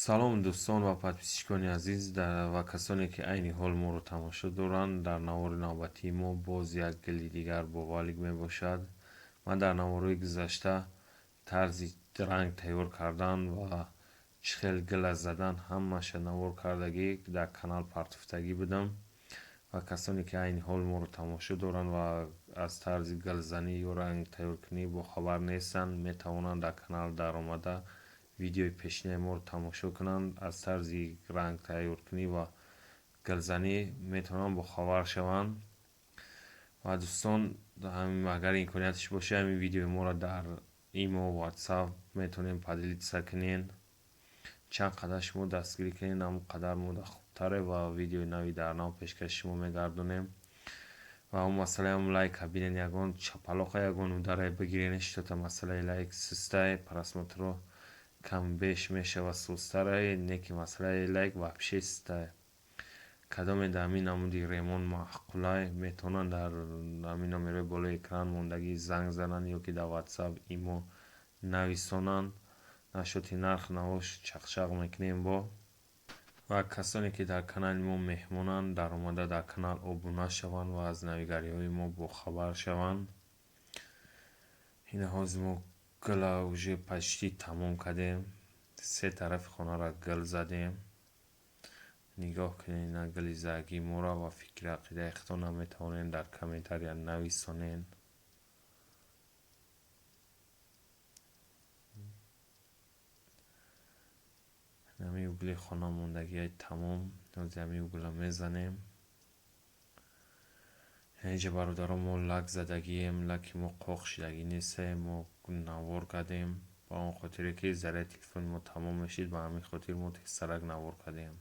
Салом, дӯстон ва подписчикони азиз ва касоне, ки айни ҳол моро тамошо доранд. Дар навори навбатии мо боз як гили дигар бо валик мебошад. Ман дар наворҳои гузашта тарзи ранг тайёр кардан ва чӣ хел гила задан ҳамаша навор кардагӣ, дар канал партофтагӣ будам. Ва касоне, ки айни ҳол моро тамошо доранд ва аз тарзи гилзанӣ ё ранг тайёркунӣ бохабар нестанд, метавонанд дар канал даромада, видеои пешинаи моро тамошо кунанд, аз тарзи ранг тайёркунӣ ва гилзанӣ метавонанд бохабар шаванд. Ва дӯстон, агар имконияташ боша, ҳамин видеои моро дар имо, Ватсап метавонем поделиться кунен. Чанд қадар шумо дастгирӣ кунед, ҳамон қадар мо хубтаре ва видеои нави дар нав пешкаши шумо мегардонем. Ва он масъалаи лайка бинед, ягон чапалоқа, ягон ударе бигирен, что-то масъалаи лайк сустай, просмотрро камбеш мешава, сустарае, не ки масъалаи лайк вообще сустай. Кадоме дар ҳамин намуди ремонт маъқулай, метавонанд дар ҳамин номерҳои болои экран мондагӣ занг зананд ё ки дар Ватсап, имо нависонанд. Насчёти нарх навош чақчақ мекунем бо. Ва касоне, ки дар канали мо меҳмонанд, даромада дар канал обуна шаванд ва аз навигариҳои мо бохабар шаванд. Ина ҳозир мо гила уже почти тамом кардем, се тарафи хонаро гил задем. Нигоҳ кунед ина гили задагии моро ва фикри ақидаи худтонро метавонед дар комментария нависонед. Ҳамин угли хона мондагиай тамом, ҳозир ҳамин угла мезанем. Инҷа, бародарон, мо лак задагием, лаки мо қоқ шидагӣ нестае, мо навор кардем ба он хотире, ки заряди телефони мо тамом мешид, ба ҳамин хотир мо тезтарак навор кардем.